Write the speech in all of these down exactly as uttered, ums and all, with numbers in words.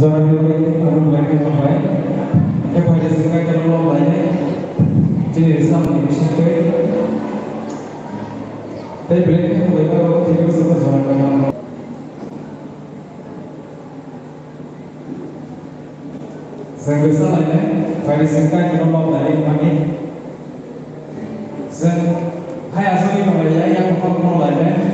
Jora ni bai, ang bai khe bai. Khe bai de sing bai khe no bai ne. Chini samni bising tei. Tei break khe bai ba ro, tei ko sa jora ni. Sengkisa lainai, bai sengkai khe no nok nai mani. Seng hai aswk ni nong lai ya, ya kok nong lainai.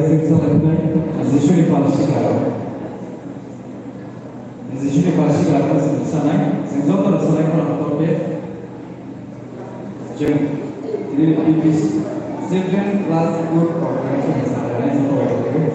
Jisuni pal sikaro. Jisuni pal sikaro chwng sanai. Chwng joto rwchanai khorang torbe. Chwng tini P P C Children Class Good Organization sanai joto rwchanai.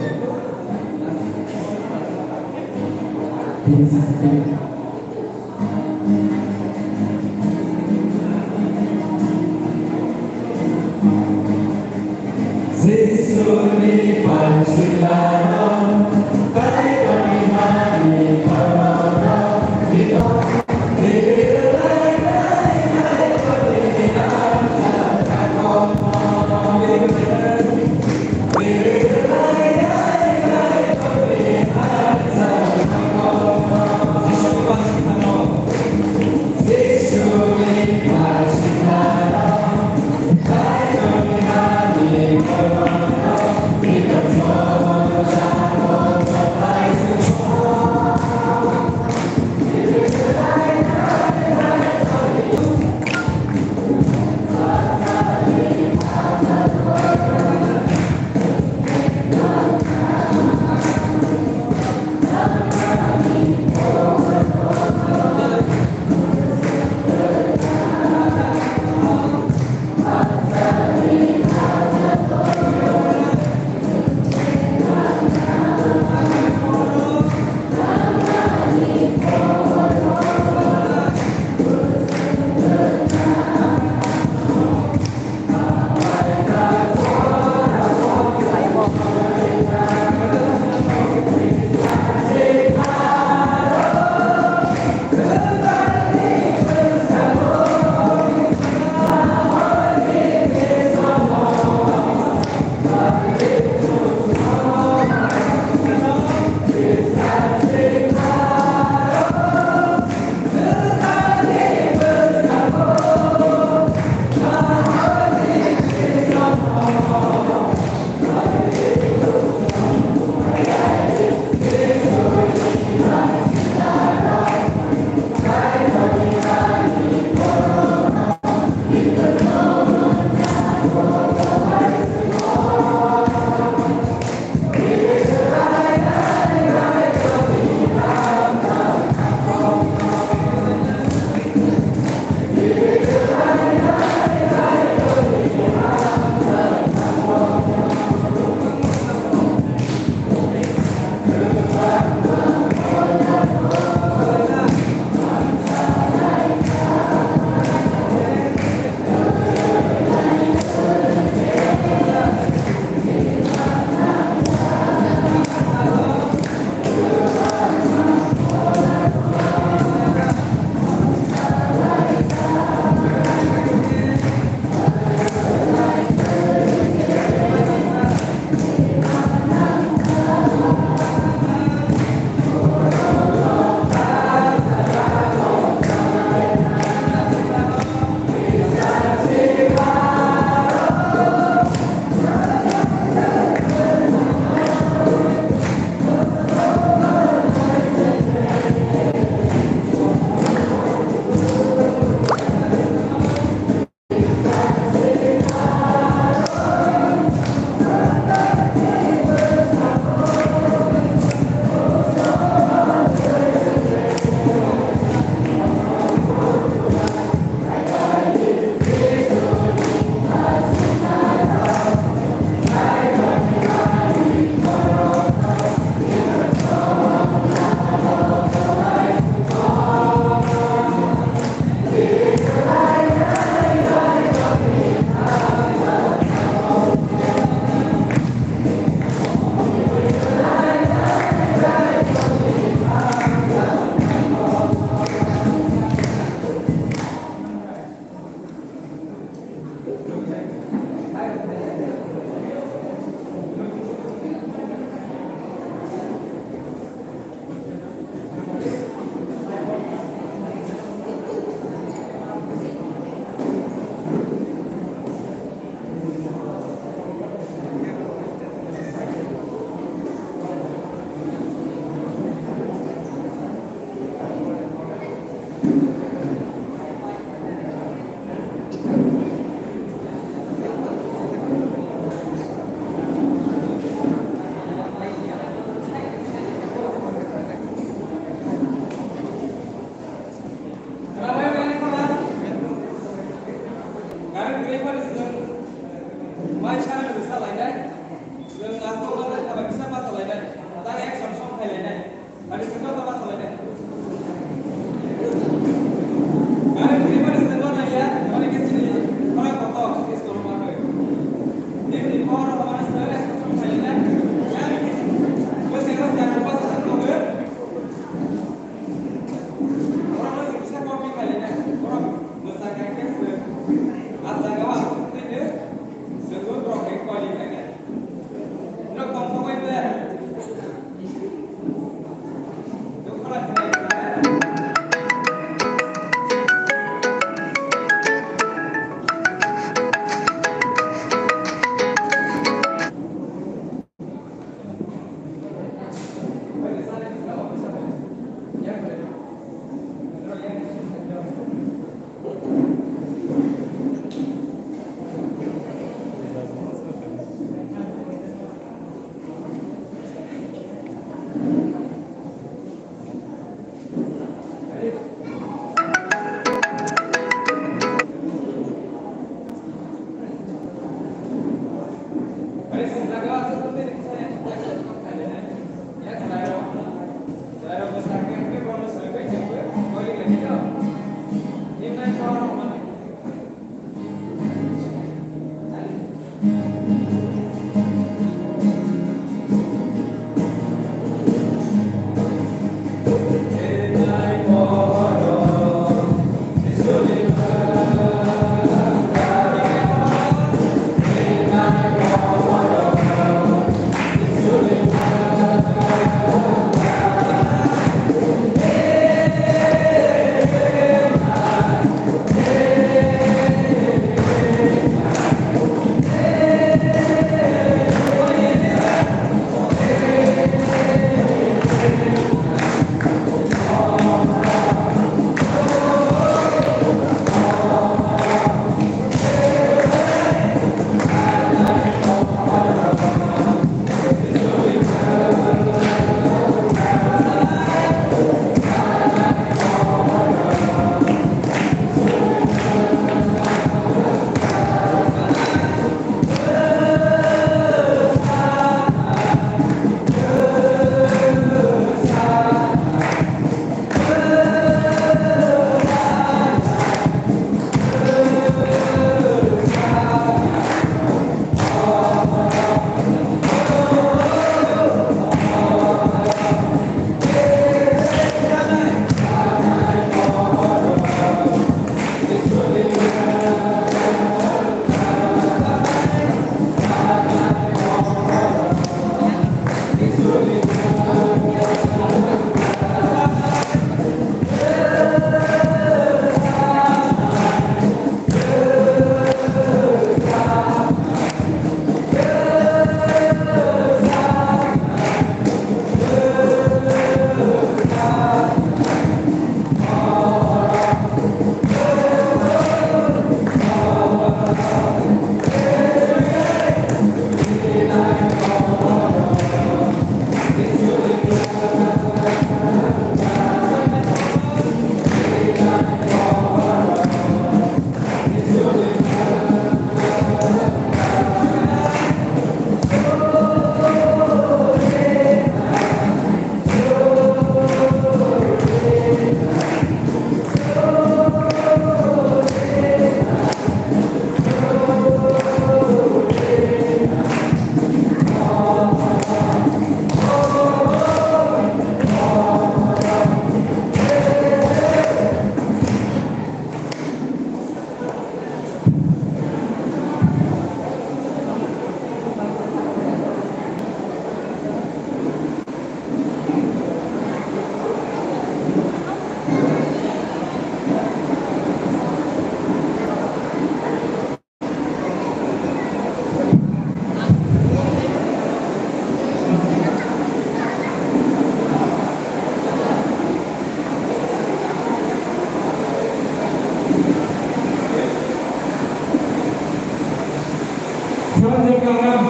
Salam jokkanam.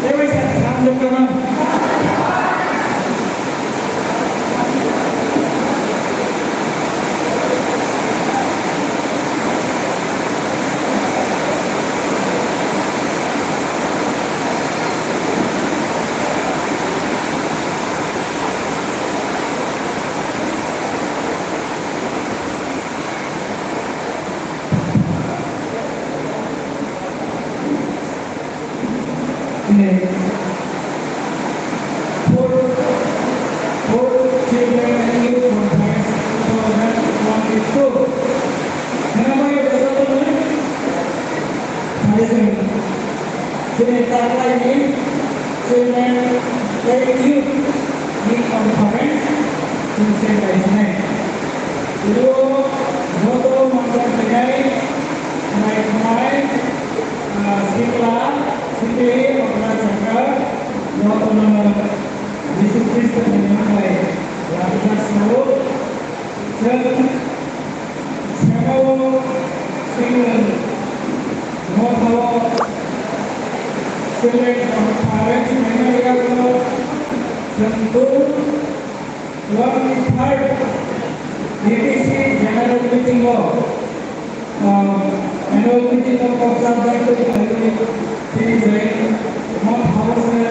Tei bai sa salam jokkanam. Fourth, fourth Children and Youth Conference two thousand twenty-two. Nang bai joto ni? Hai sini. Chini taklai ni chini tei youth ni conference chini se bai sinai. Iro joto manjak sinai, nai khwnai, ah, sikla, sikli, okra chakra, joto no Jisu Khristo ni mung bai lamjak sao. Chwng sengao chwng mothao chwng parents naina yago Chwng twenty-third B B C General Meeting o, um, annual meeting o kok chajak tei phairwi tini jai Mount House ni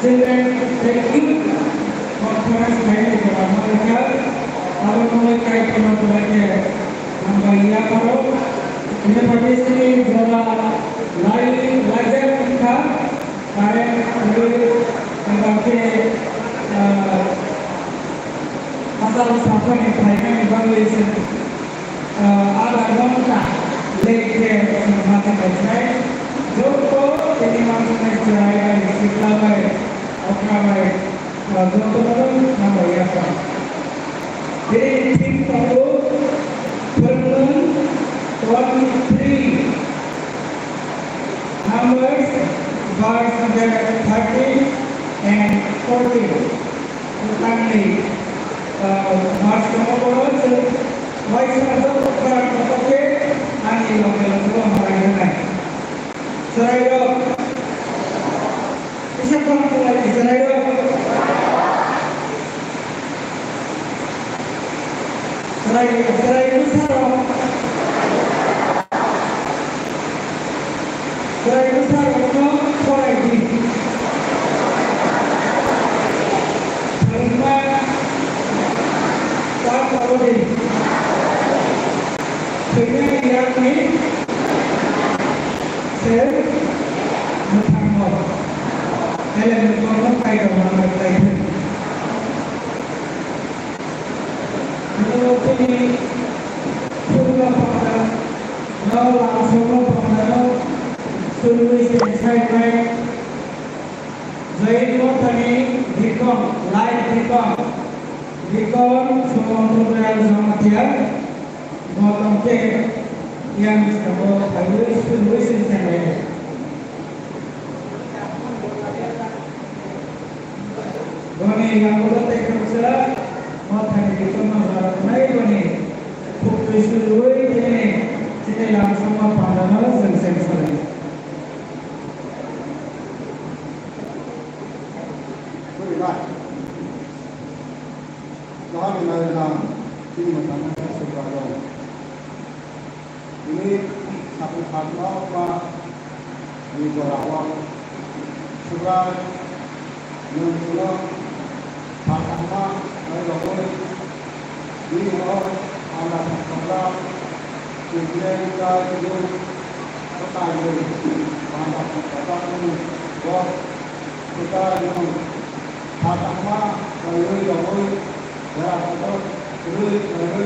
Children tei Youth Conference khainai jora no rwkha. Abo no kai kono kwlai khe hambai yapharo. Bini phaikhe chini jora lai laijak wngkha. Current bill eba khe, ah, hachal saphani phainani bagwi se, ah, adha ghonta late khe chwng ma thangkha sai. Joto tini mansuknai chwrai bai, sikla bai, okra bai, ah, joto no hambai yaphar. Tini thik tongo, Phwrwngmung twenty-three. Numbers, verse thirteen and fourteen. Tangni, uh, verse tongo, borok chwng waisa joto kwrak kotor khe ani loge loge o hambai hwnai. Chwrairok, kisa khorang tonglai di, chwrairok. Chwrai, chwrai bwsarok. Chwrai bwsarokno khorai di. Thwima ta tabo di. Thwinani yakni se mwthangno. Belai ni borokno Kaitor manwi khlai thung. Abo chini phurukno panda, no lamsokno panda, no chwngwi se sainai. Jai Mothani Deacon, Light Deacon, Deacon Sumanto Dayal Jamatia, Gautam K, yang sabo phaiwi chwngwi se sainai. Boni yango tei khoroksa Mothani bichukno rwknai boni khuk twi suriui tini chini lamsokma pandano chwng cheng sori. Johan ni nai nang chini mwthangma Subrai rok. Bini sakni sakno ba ni jora o Subrai nwng chwngno sal tangma nai rogwi bini o panda thangkhabra chwng khe ta chwng kwtai nwng panda thangkhabra nwng bo kwtai nwng sal tangma naiwi rogwi Bera kotor kwrwi khlairwi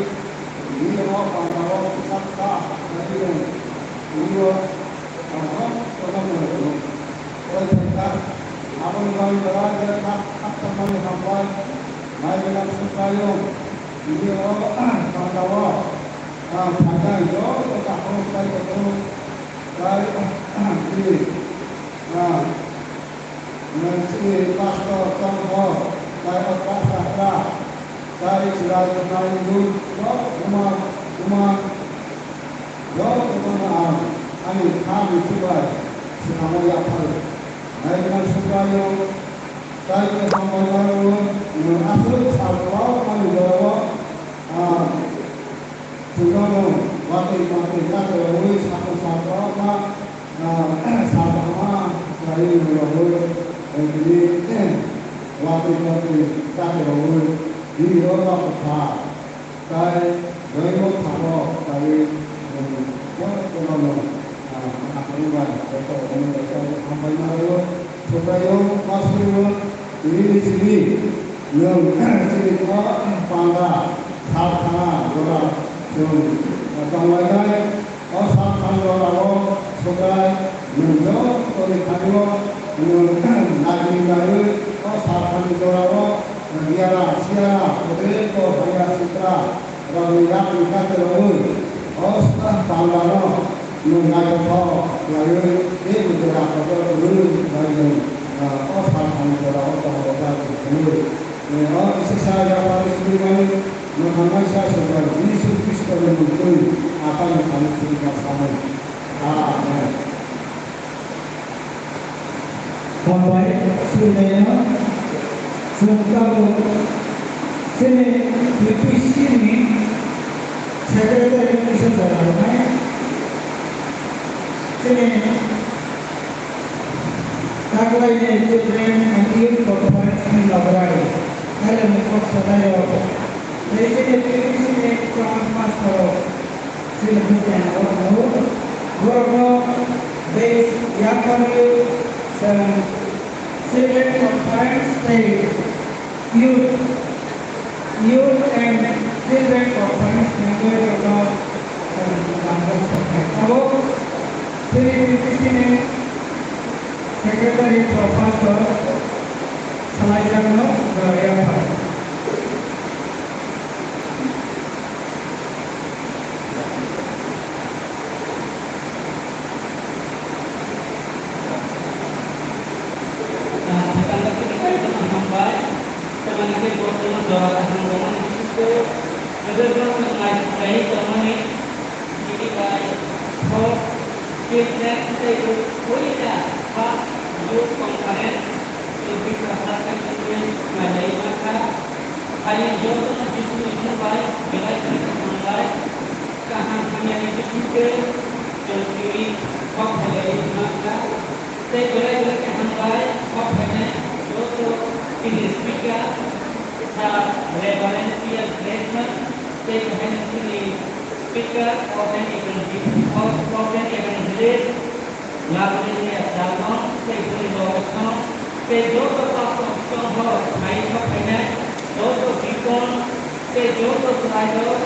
bini o panda o bwsak ta khlairwi rw-, bini o panda o kotor khlai rw-, rw thangkha. Aboni bagwi belai belai khak khak tongmani hambai nai gwnang Subraiyung bini o panda o, ah, phainai joto takhuk tei kuthuk tei, ah, bini, ah, Nwng chini pastor tongkho, tei o pastor kha, tei chwrai twngnai nwng jotono, jotono ang ani kha muitu bai swnamwi yapharo. Naiwi nai Subraiyung, tei khe hambai mano, nwng aswk sal kwlao ani jorao, ah, Chwngno watwi watwi chakraui sakno sakno kha, ah, sakno kha, khlaiwi rwrwui, eh, tini, eh, watwi watwi chakraui, bini rwrwkha. Tai joino thango khlaiwi, eh, jotono, ah, akhorni bai joto ono bai hambai ma rwo. Subraiyung, Masirung, tini ni simi, nwng chini o panda, sal thana, jora, chwng tonglainai, o sal thani jora o Subrai, nwng jotoni thani o, nwng nagini naiwi, o sal thani jora o, riyara, siyara, kodre, ko, haya, sitra, Rokni yakni kate rwui, o sal thangrano nwng naithothok khlaiwi teibo jora kotor kwrwi bai nwng, ah, o sal thani jorao tongthokjak hwnwi. Nwng o kisa sa yapharwi swrwimani mwthangnaisa Subrai Jisu Khristoni mungtwi aphani thani swrwima sanwi. Amen. Hambai, swrwinaino. Chwng tabuk chini U P C ni secretary kisa jora rwnai. Chini taklaini Children and Youth Conference ni nograi, haile ni kok sanai rok. Tei chini U P C ni kwbangma master rok. Chini bwtang rok no, borok no base yakmani chwng Children Conference tei Youth, Youth and Children Conference member rok no chwng nangkuk sokha. Abo chini U P C ni Secretary Professor Salaijakno Garia Phai. Tini bai hor fitness tei oida ba youth conference tei bisa haste tei nailai mankha. Haini jotono Jisuni mung bai belai khe hambai, kaham hamyani bisingtwi chwng tini kok belai mankha. Tei belai belai khe hambai kok phainai joto chini speaker, Sir Reverend P L Blessman, tei haino chini speaker, ordained evangelist, ordained evangelist, Lamini Asarno, tei boni logisong, tei joto pastor songho phai kok phainai, joto deacon, tei joto driver,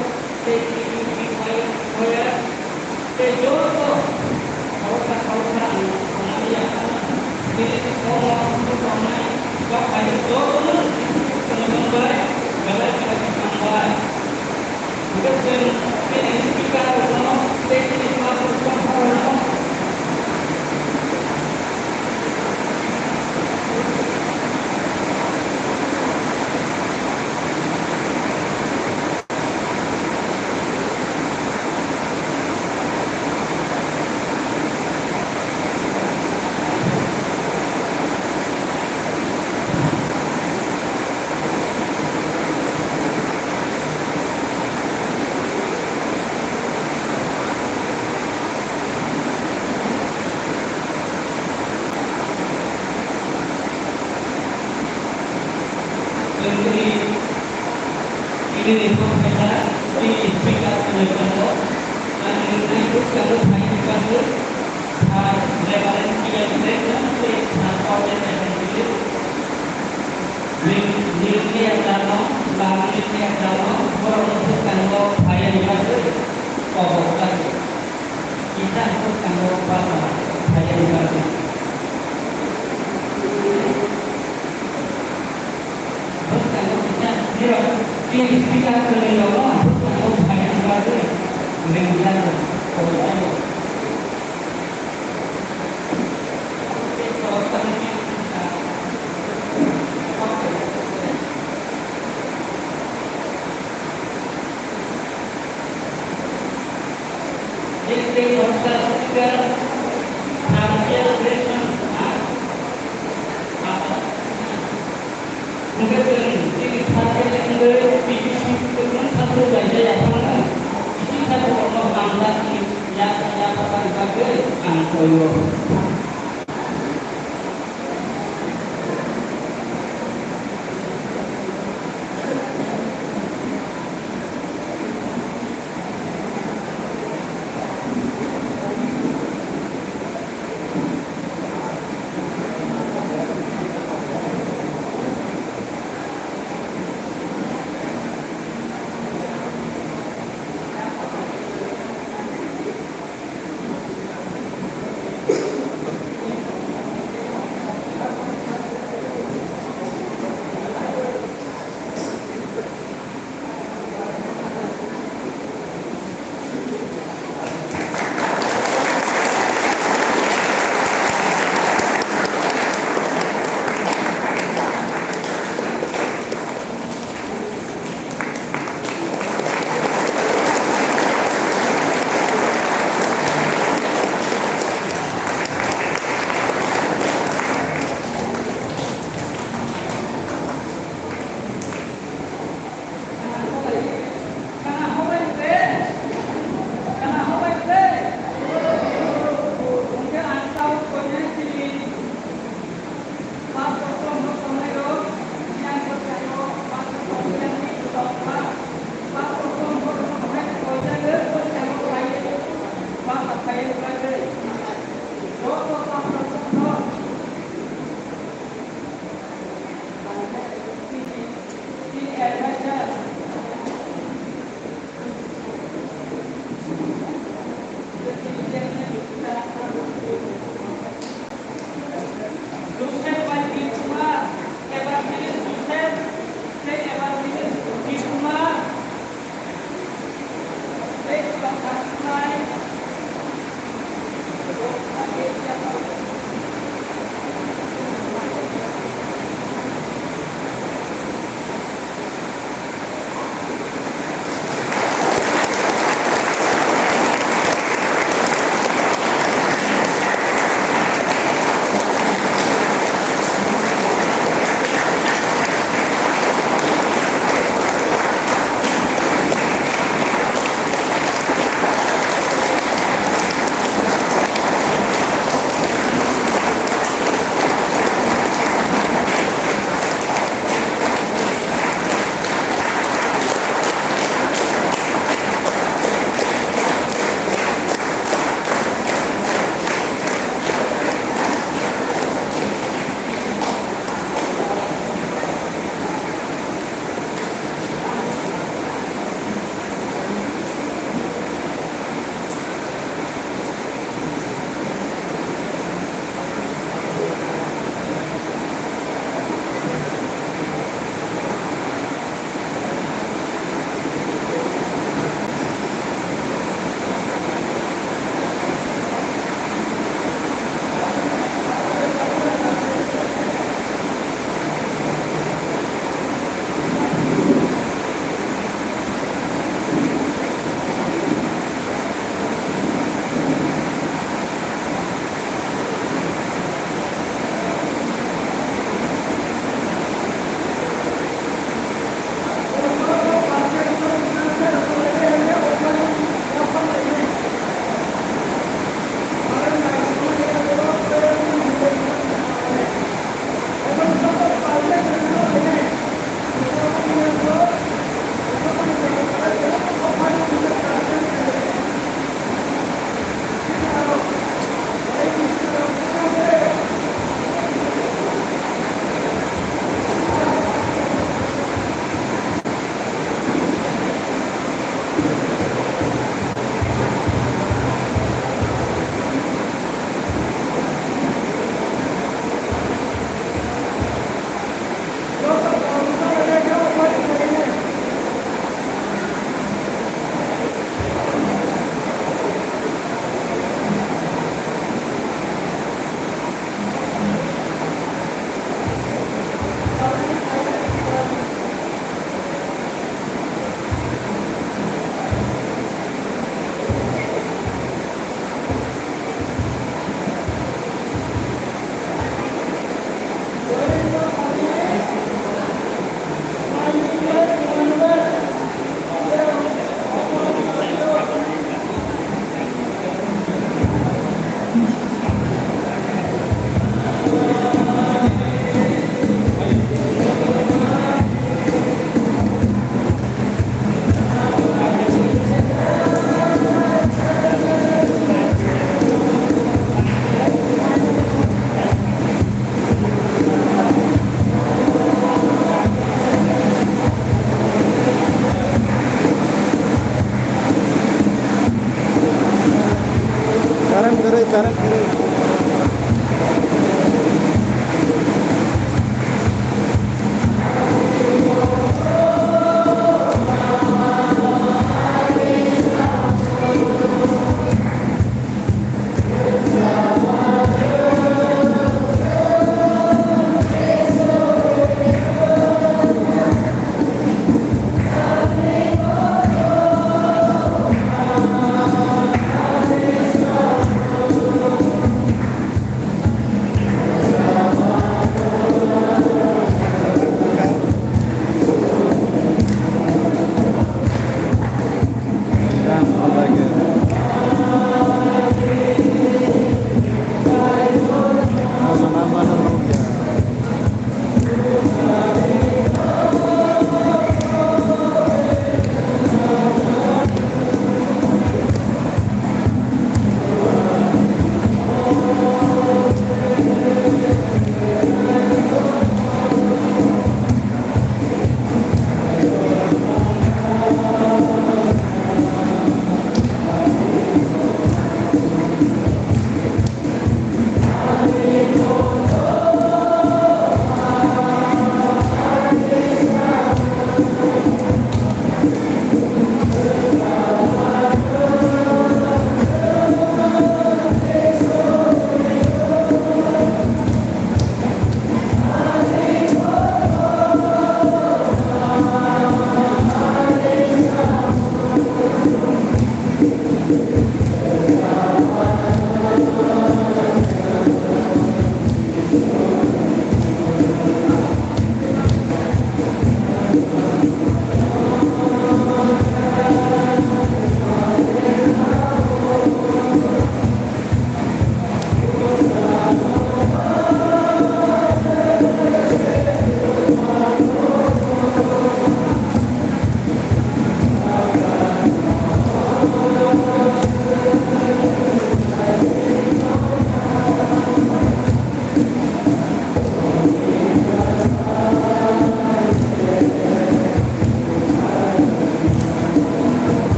tei tini bini choir, tei joto khoroksa khoroksa ang sanani yaphano, tini komo tongnai kok phainai jotono tini bai belai belai khe hambai. Ini ni pun kena, ini speaker kena kamu, dan ini pun kamu hanya kamu, ah, lebaran tiga meter, dan saya tak tahu dia akan dulu. Ring, ring ni yang lama, lama ni yang lama, orang pun kamu hanya dibantu, kau bukan. Kita pun kamu apa, hanya dibantu.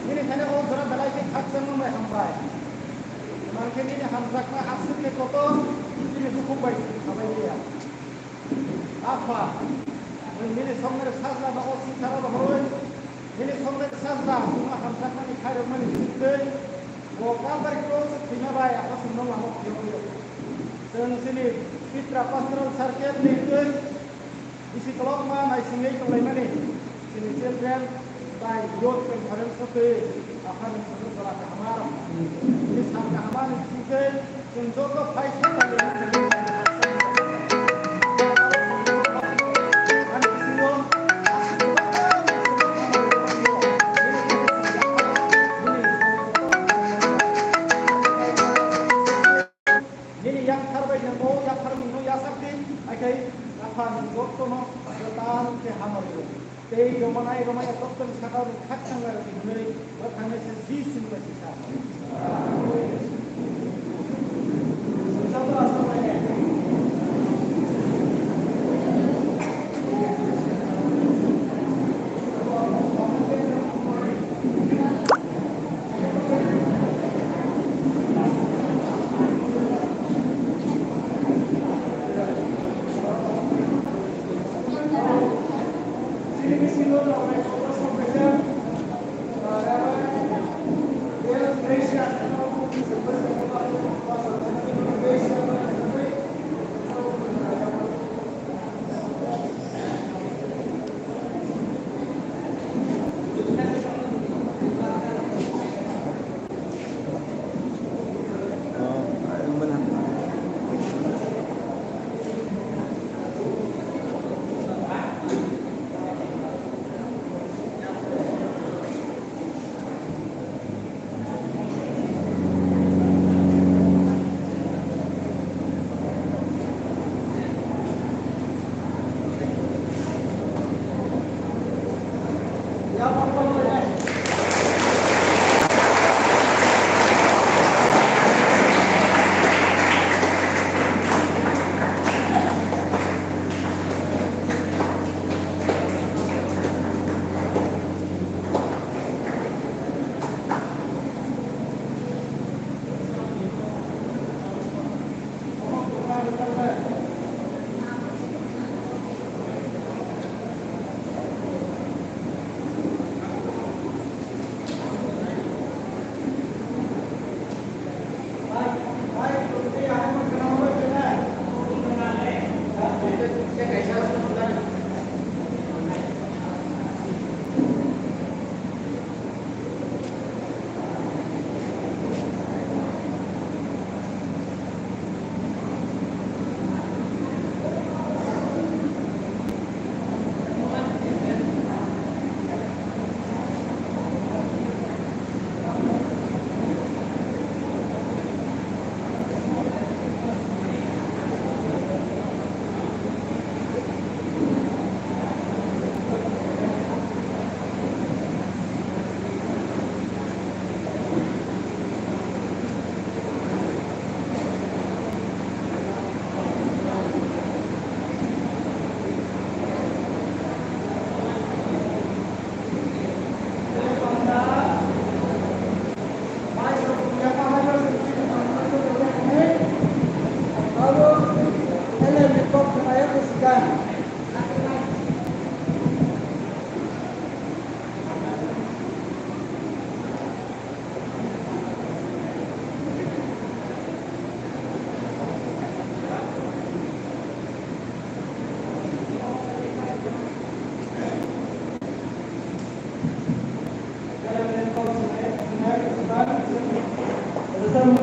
Nini thani o jora belai khe khakchangma bai hambai. Mankhe nini hamjakma aswk khe kotor, nini dukhu bai khabai liya. Apha, nwng nini somnai sajla no o singsa rohorwi, nini somnai sajla nwngno hamjakmani khairokmani bisingtwi, bo Kalvari cross thwima bai Apha chwngno lama phiyogwi. Chwng chini Tipra Pastoral Circle ni twi bisi kolokma naisingwi tonglaimani chini children bai youth conference o twi Aphani jola kaham aro. Bini sal kaham ani bisingtwi chwng joto phai saimanya. Nini yakthar bai nangmo, yakthar mungno yasak di, akhai Apha nwng jotono kwtal khe hamari rw. Tei romanai romaya joto ni saka o nwng khakchang lai rw hinwi, o thangnaisa Jisu ni bai sisa.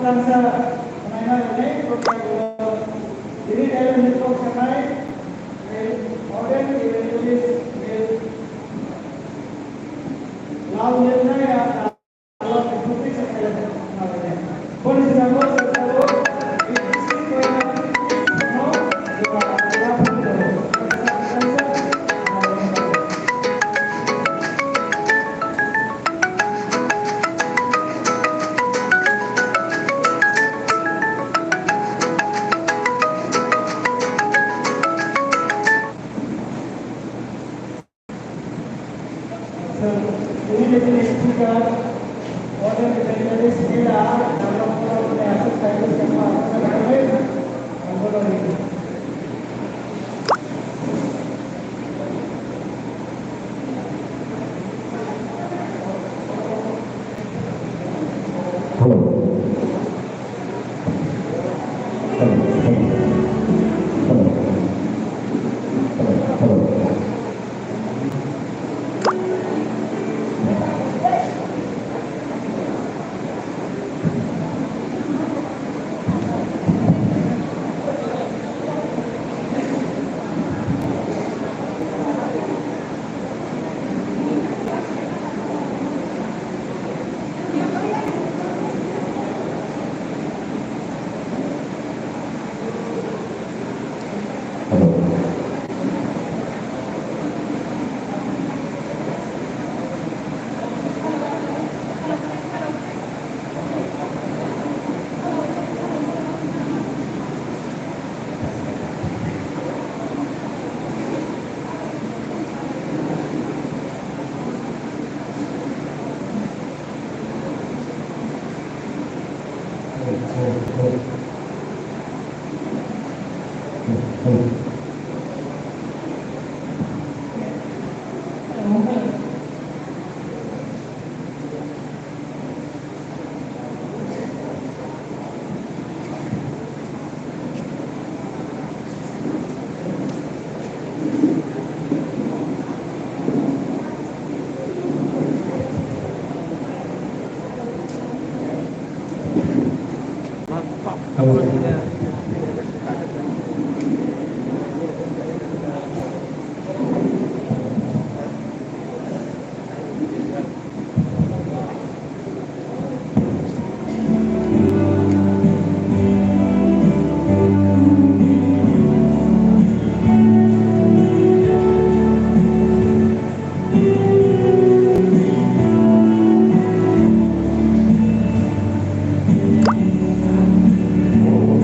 Tamsa khwnaina rwnai, program o tini Elon ni kok sanai, Modern Evangelist Bill Lal Nirnaya. Hello. Hello, hello. Hello, hello. Hello.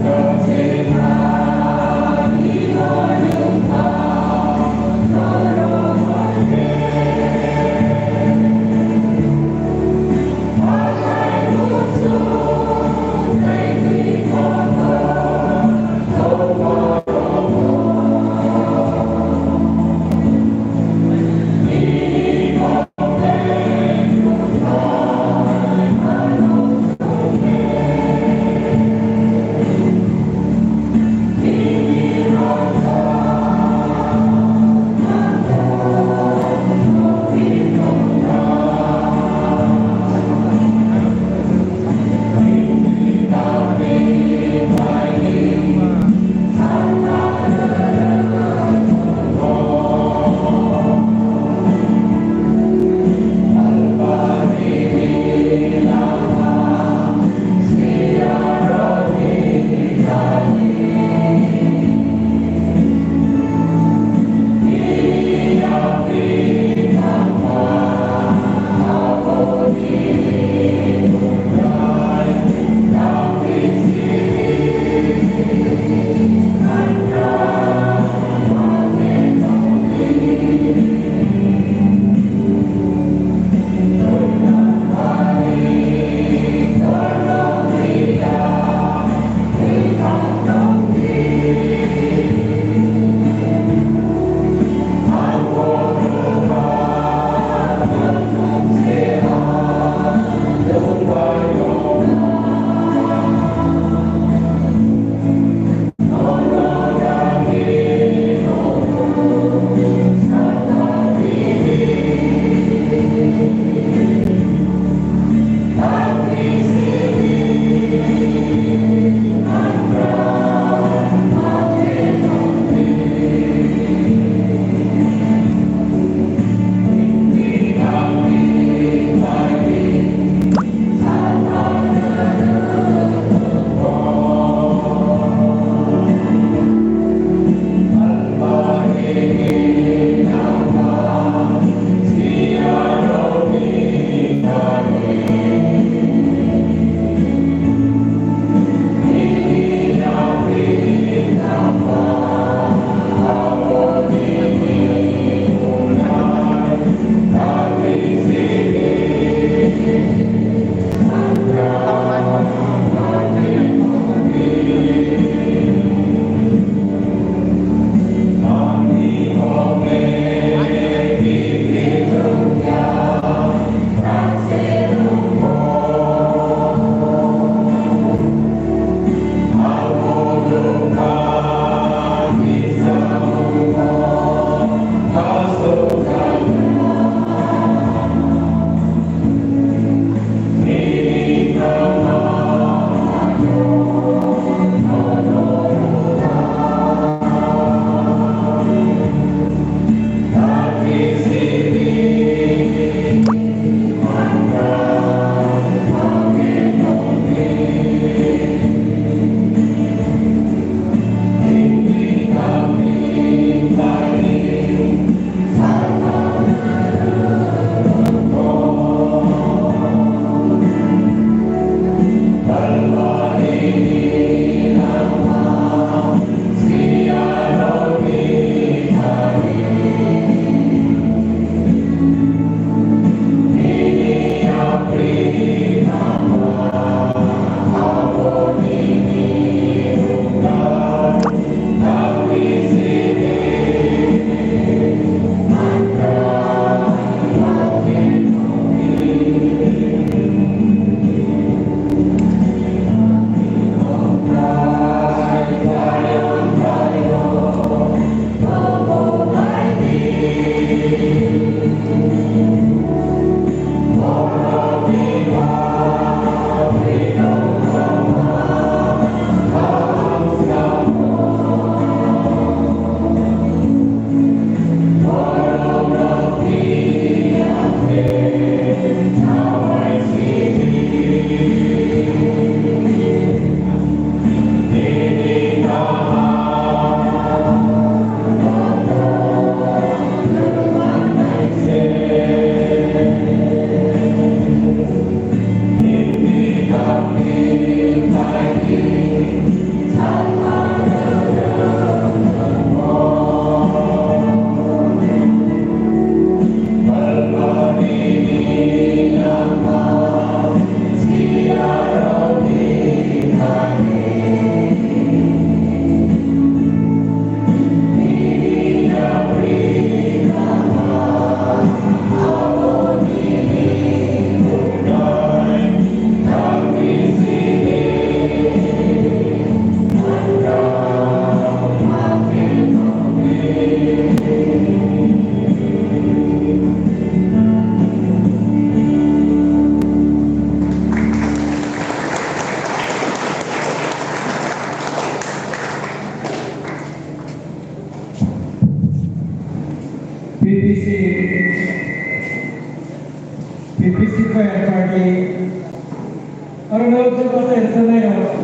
Joto se sanai rok,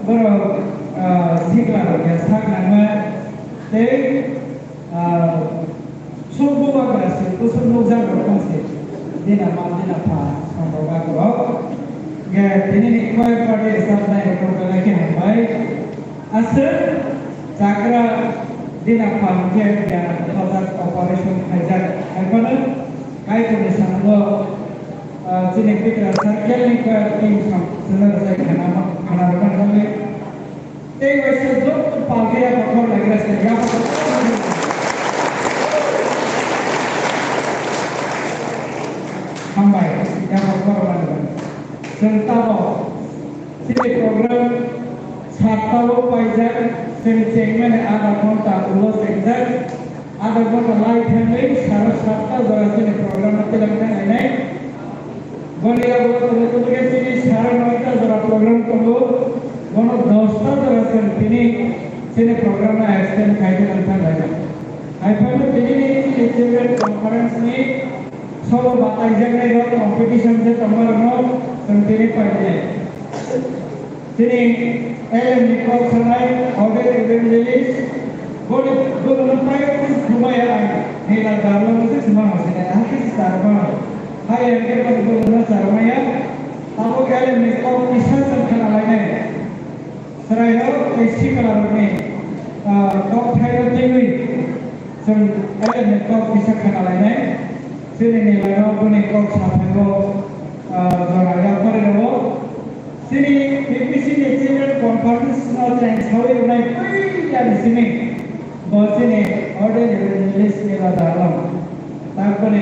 borok, ah, sikla rok ya sak nangma tei, ah, suk bubagra se kusuk nukjak rok tong se. Dina ma, dina pha, songbo bagrok. Ge, tini ni choir party staff nai rok belai khe hambai. Aswk chagra dina pha hwnkhe ya thajak operation khaijak. Haiphano Kaitorni samungo, ah, chini Bikra circle ni khe team sam chwla rwjak khana, khana rwmani bagwi. Tei waisa joto palkhe ya kotor lagira se ya kotor. Hambai, ya kotor lagira. Chwng tabok chini program satta o paijak, chwng chengmani adha ghonta ulo chengjak. Adha ghonta lai thangwi sara satta jora chini program no tilang thang lainai. Boni yago tongwi tongwi chini sara noita jora program tongo. Bono dosta jora chwng tini chini program no extend khai tilang thang lainai. Haiphano tini ni chini children conference ni solo bataijaknai rok competition se tongma rokno chwng tini painai. Chini L M ni kok sanai, ordained evangelist, boni, bono no pai khumaya ang, nila darlo no se sima hosina, hakhe se sarma. Hai ang ke boni bono no sarmaya, abo L M ni kok kisa chwng khna lainai. Chwrairok tei siklarokni, ah, kok thairok twiwi chwng L M ni kok kisa khna lainai. Chini nilairok boni kok saphaibo, ah, jora yaphari rwo. Chini B P C ni Children Conference no cheng sawi rwnai puila ni simi bo chini ordained evangelist ni raja along. Tak boni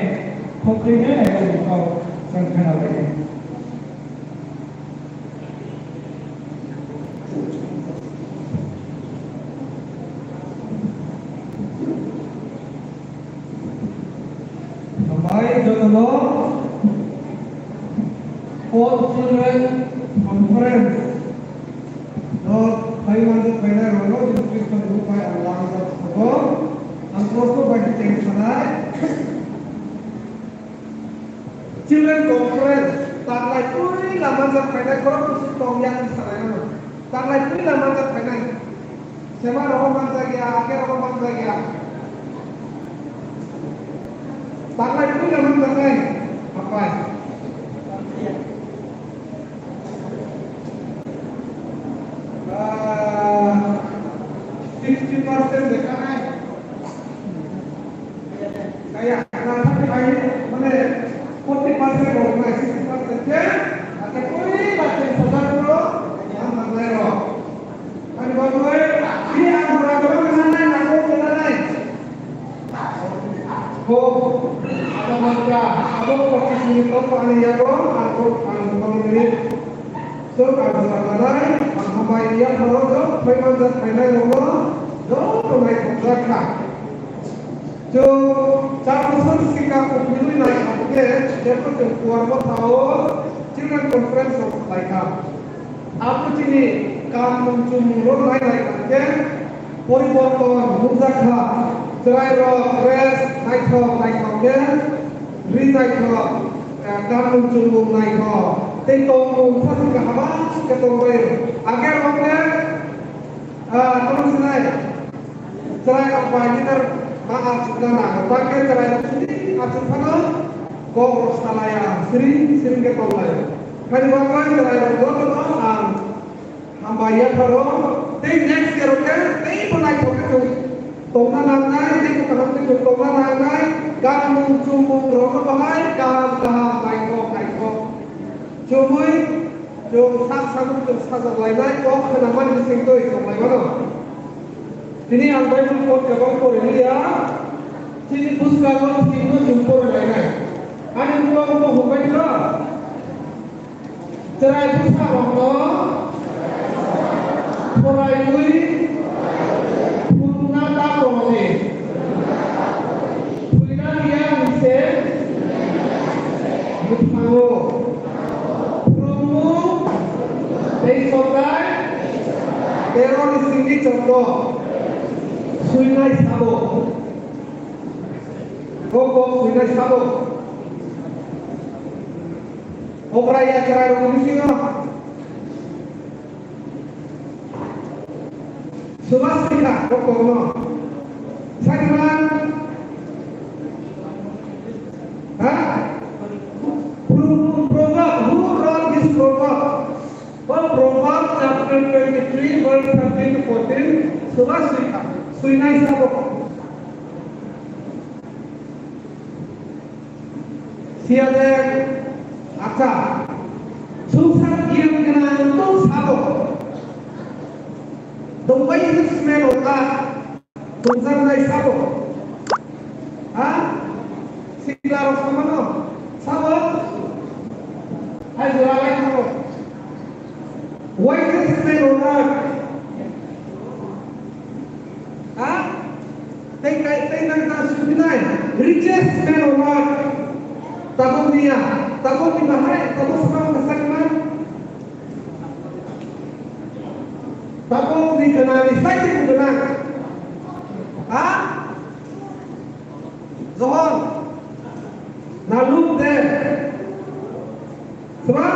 khokri no L M ni kok chwng khna lainai. Hambai jotono All Children Conference no phai manjak phainai rokno Jisu Khristo ni bukhai ang lamjak thogo. Ang prosno bai khe cheng sanai. Children Conference, taklai twi lamanjak phainai, borok bwswk tong yak wng sanai ano. Taklai twi lamanjak phainai. Sema rogo manjak ya, ake rogo manjak ya. Taklai twi lamanjak nai. Apai. Ah, sixty percent dekha nai. Kaya, na thirty five, mane, forty percent rok nai, sixty percent khe, ake puri ba ten sajak rok, yang manglai rok. Ani bagwi, ini ang pura pura menanai, nangkuk menanai. Ho, ada mangka, abo pachis minit tong ani yago, ang kok, ang tong minit. Chwng ang jora nanai, ang hambai ya pharo jok, phai manjak phainai rokno, joto naithokjak kha. Chwng char bosor swkang o philwi naikha hwnkhe, jepho chwng Kuarmotha o Children Conference rok khlaikha. Abo chini kanmung chumung rok nai naikha hwnkhe, poriborton nukjakha, chwrairok dress naithok naithok khe ri naithok, eh, kanmung chumung naithok tei tongmung sasu kaham khe tongbai. Age rok khe, ah, tamo sinai, chwrairok bai leader ma achukna nango, tangkhe chwrairok sini achuk phano kok rok salaya, siring siring khe tonglai. Khaini bagwi chwrairok jotono ang hambai yapharo, tei next year o khe teibo naithok khe chwng tongna nangnai, teibo kaham khe chwng tongna nangnai, kanmung chumung rokno bahai kaham kaham naithok naithok chumui chwng sak samung chwng sajak lainai, kok khnamani bisingtwi tonglaimano. Tini ang Bible pot kwbang pori liya, chini bwskango thwino chwng pori lainai. Ani bwkha bo hwnbai kha. Chwrai bwsa rokno phwraiwi phunukna ta tongdi. Thwina liya hwn se bwthango. Phwrwngmung tei Sotai tero ni simi chordo swinai sabo. Kok kok swinai sabo. Obra ya chwrai rok ni bisingo Swbasika, o kokno. Sakima? Ha? Pro-, proverb, who wrote this proverb? O Proverb chapter twenty-three, verse thirteen to fourteen, swbasika, swinai sabo. Siya de, acha, sungsar giyan gwnang tong sabo. The wisest man on earth, sungsar nai sabo. Ha? Sikla rok samano, sabo. Hai jora lai sabo. Wisest man on earth. Ha? Tei kai, tei nang ta sukhinai. Richest man on earth. Tabuk niya. Tabuk ni bahai. Tabuk sabang kasakma. Tabuk ni kenani sai ni kenang. Ha? Johon, na Luk de, sra?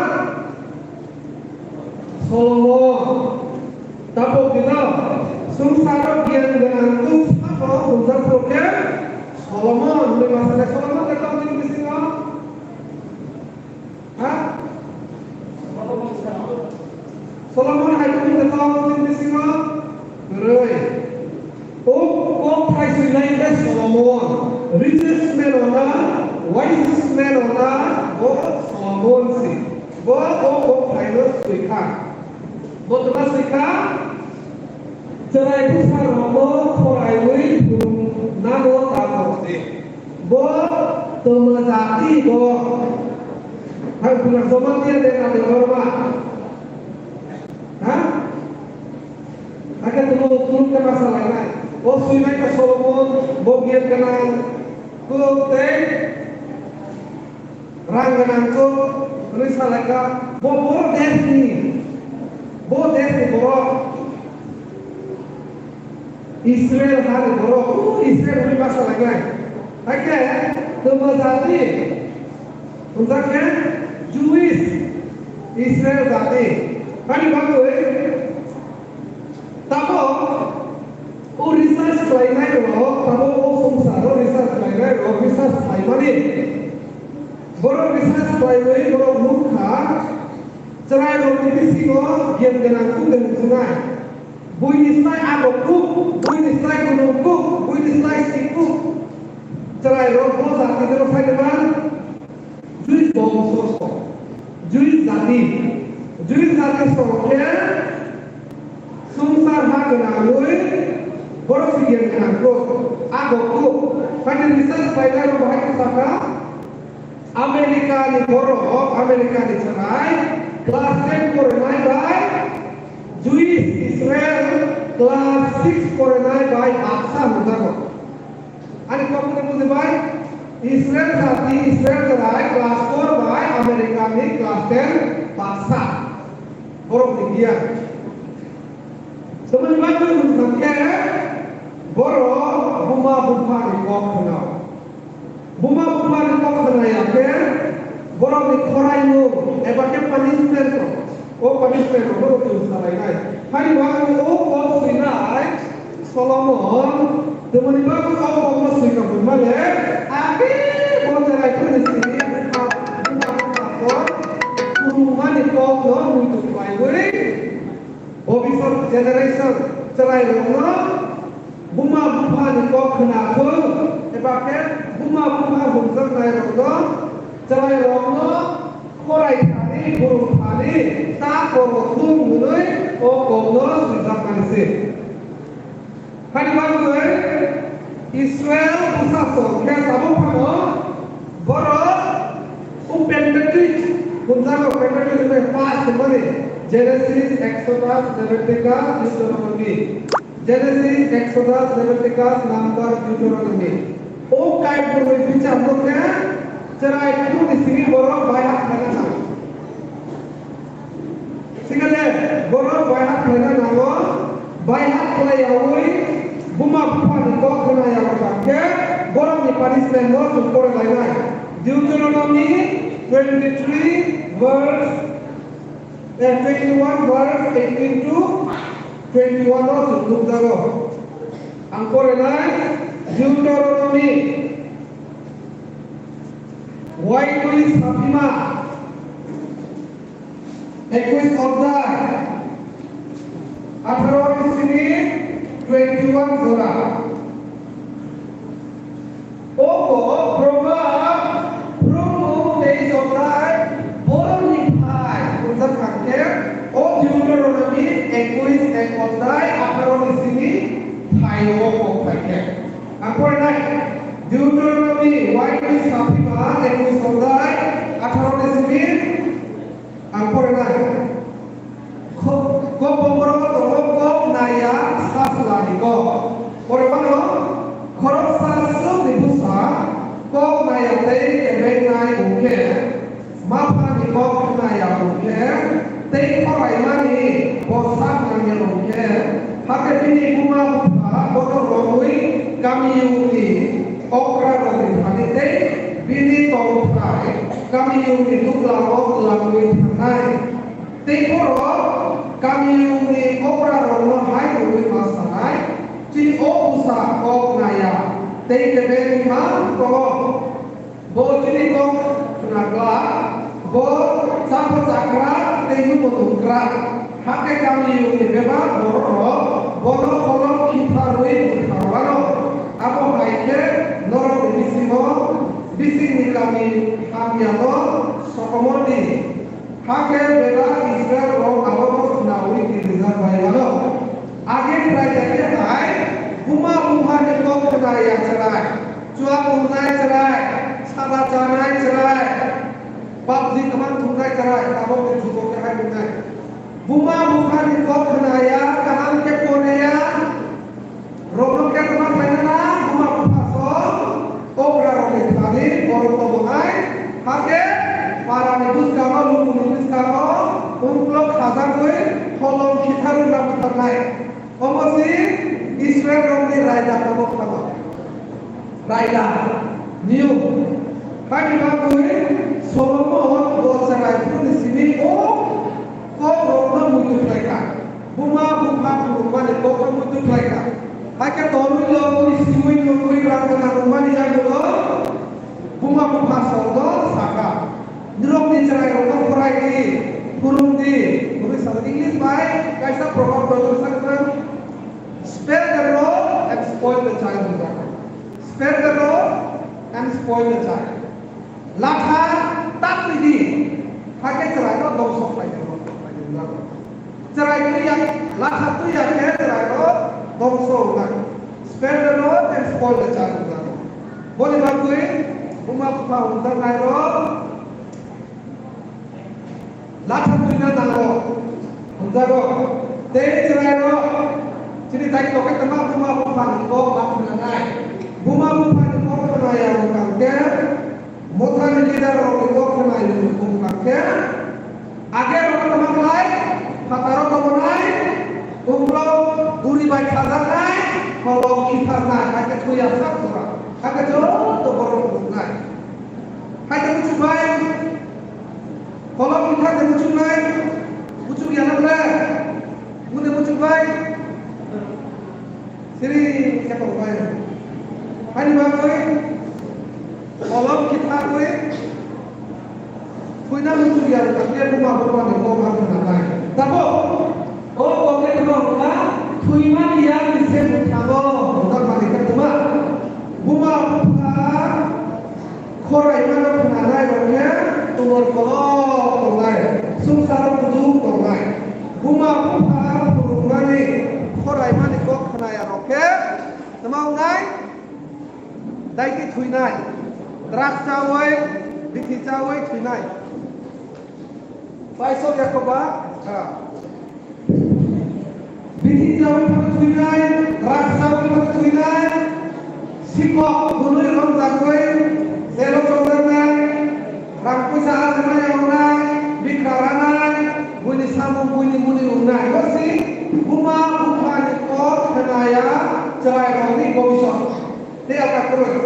Solomon. Tabuk dino, sungsaro giyan gwnang tong sabo hwnjak khe Solomon hwnwi ma sanai. Solomon de tongmani bisingo? Ha? Solomon hai khe tong tong bisingo kwrwi. O kok thai swinai khe Solomon. Richest man on earth, wisest man on earth, bo Solomon si. Bo o kok thai no swikha. Bo tma swikha? Chwrai bwsa rokno khoraiwi phwrwng nano ta kok di. Bo tma jati bo. Hai bunak Jamatia de kati korma. Ha? Ake tumo turuk ke masa lainai. O swinai ka Solomon, bo giyan gwnang. Ko tei rang gwnang ko, hwnwi sa lai kha. Bo, bo desni, bo desni borok. Israel hani borok, o Israel hwnwi ma sa lainai. Hakhe tma jati, hwnjak khe Jewish Israel jati. Hani bagwi tamo o research khlainai rok, tamo o swngcharo research khlainai rok, research khlaimani. Borok research khlaiwi borok nukha, chwrairokni bisingo giyan gwnang kuk de hwnjwnai. Buini slai abo kuk, buini slai gwnang kuk, buini slai si kuk. Chwrairok bo jati deno phainai man. Jewish bongso song, Jewish jati, Jewish jati song khe swngchar ha gwnangwi borok si giyan gwnang kuk, abo kuk. Phaini research khlainai rok bahai khe sakha, America ni borok, America ni chwrai class ten porinai bai Jewish Israel class six porinai bai baksa hwnjago. Ani kokno bujibai, Israel jati, Israel chwrai class four bai America ni class ten baksa. Borok ni giyan. Tamoni bagwi hwnkhe borok buma bupha ni kok khna. Buma bupha ni kok khna ya khe borok ni khorai no eba khe punishment rok. O punishment rok no twi salainai. Hani bagwi o kok swinai Solomon, tamoni bagwi o kokno swikha hwnmale, age bo chwrai phirni simi buma bupha kok phwrwngmani kokno muitu khlaiwi, bobisot generation chwrairokno buma buphani kok khna thung, eba khe buma bupha hwnjaknairokno chwrairokno khorai thani, phwrwng thani ta koro thung hwnwi o kokno swijakmani se. Hani bagwi Israel bwsasong khe tabuk phano borok o Pentateuch hwnjago, Pentateuch hwnwi paanch hwnmani, Genesis, Exodus, Leviticus, Deuteronomy. Genesis, Exodus, Leviticus, Number, Deuteronomy. O kaibrwi bichar no khe chwrai phuruni simi borok bai ha khlaina nango. Sikhe borok bai ha khlaina nango, bai ha khlai yaui buma buphani kok khna yaui tang khe borokni punishment no chwng pore lainai. Deuteronomy twenty-three verse, eh, twenty-one verse eighteen to twenty-one o chwng nukjago. Ang porinai Deuteronomy, waitwi saphima, ekwis odhyay, atharo ni simi twenty-one jora. Obo Brahma, Brahma tei Josai borokni phai hwnjak kha khe, o Deuteronomy ekwis ek odhyay atharo ni simi phaio kok phai khe. Ang porinai Deuteronomy waitwi saphima ekwis odhyay atharo ni simi Ang porinai. Kok, kok bomoro tongo kok naya sasla ni kok. Poribano khoroksa swk ni bwsa kok naya tei kebengnai hwnkhe, mapha ni kok naya hwnkhe, tei khoraimani bo sak nangya hwnkhe, hakhe bini buma bupha bono romwi kamiyungni okra rokni thani tei bini tongthai kamiyungni nuklao twlangwi thangnai. Tei borok kamiyungni okrarokno hai hwnwi ma sanai, "Chini o bwsa kok naya tei kebeng wngkha tongo. Bo chini kok khna glak, bo chapha chakra tei nugo nungkra." Hakhe kamiyungni bebak bororok bono kolom khitharwi bwtharwano. Abo hai khe norokni bisingo, bisingni kami hamyano sokomordi. Hakhe belai Israel rok abono khnaui kirijak bai mano. Age khlai ya khe hai, buma bupha ni kok khna ya chwrai, chua tongnai chwrai, sada chanai chwrai, pubji kwmang thumnai chwrai, tabok ni jugo khe hai tongnai. Buma bupha ni kok khna ya, kaham khe pore ya. Rokno khe tongma khlainana buma bupha song, okra rokni thani borok tobonai, hakhe parani bwskango, lukuni bwskango, uklok khajagwi holong khitharwi labwi thangnai. Omo si Israel rokni raida tongma phano. Raida, niyom. Haini bagwi Solomon bo chwrai phuruni simi o kok rokno muitu khlai kha. Buma bupha phurukmani kokno muitu khlai kha. Hakhe torwi lobwi simi nungwi rang gwnang wngmani yagulo buma bupha songno sa kha, "Nirokni chwrairokno khorai di, phurung di," hwnwi sa kha. English bai kaisa proverb dong, sakha, "Spare the rod and spoil the child," hwnwi sa kha. "Spare the rod and spoil the child." Latha ta twi di, hakhe chwraino dongso khlai di, dongso khlai di, hwnwi sa kha. Chwrai twi ya, latha twi ya khe chwraino dongso wngnai. Spare the rod and spoil the child, hwnwi sa kha. Boni bagwi buma bupha hwnjaknairok latha twina nango, hwnjago. Tei chwrairok chini daitokhe tongma buma buphani kok ma khwnanai. Buma buphani kok khwnaya wngkha khe, mothani leader rokni kok khwnai wngkha khe, age rok tongma khlai, phataro tongmanai, uklok duri bai khajaknai, holong khitharnai, hakhe thwiya sak jora, hakhe joto borok nuknai. Hakhe buchukbai, kolom wngkha de buchuknai, buchuk ya na ble, mune buchukbai, siri khe tongbai. Hani bagwi kolom kitharwi thwina buchuk ya, takle buma buma ni kok ang khna nai. Tabo, o kok khe tamo wngkha, thwimani yak ni se bwthango, wngkha mani khe tuma. Buma bupha Khoraimano khwnanai rok khe tumor kolok tongnai, swngcharo kuchuk tongnai. Buma bupha phwrwngmani khoraimani kok khwnaya rok khe tma wngnai? Daiki thwinai, drugs chawi, bithi chawi thwinai. Paisok Jakoba, ha. Bithi chawi phano thwinai, drugs chawi phano thwinai, sikok hwnwi romjakwi jelo chongjaknai, rang puisa ajima yawnai, bikra ranai, buini samung buini muni wngnai. Bo si buma buphani kok khwnaya chwrairokni bobisok. Tei aka kwrwi.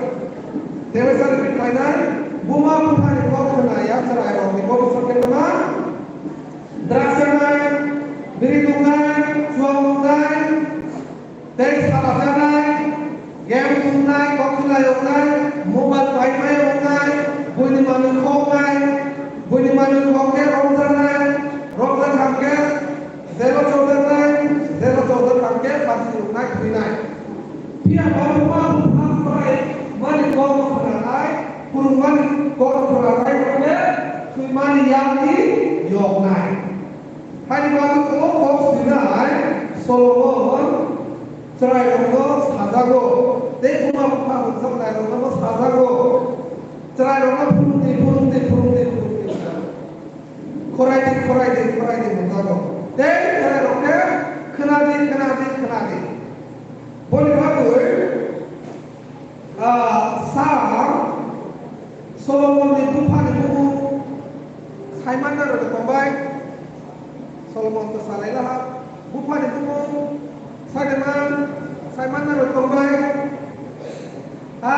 Tebesa repeat khlainai, buma buphani kok khwnaya chwrairokni bobisok khe tma? Drugs chanai, biri tongnai, chuang tongnai, thwinai. Phiya ba buma bupha khwraimani kok khwnanai, phwrwngmani kok khwnanai hwnkhe thwimani yakni yoknai. Haini bagwi o kok swinai Solomon chwrairokno sajago, tei buma bupha hwnjaknairokno sajago. Chwrairokno phwrwngdi, phwrwngdi, phwrwngdi, phwrwngdi hwnjago. Khorai di, khorai di, khorai di hwnjago. Tei chwrairok khe khwnadi, khwnadi, khwnadi. Boni bagwi, ah, sa Solomonni buphani bumung saimanna rwdi tongbai. Solomon to salai laha. Buphani bumung saiman, saimanna rwdi tongbai. Ha?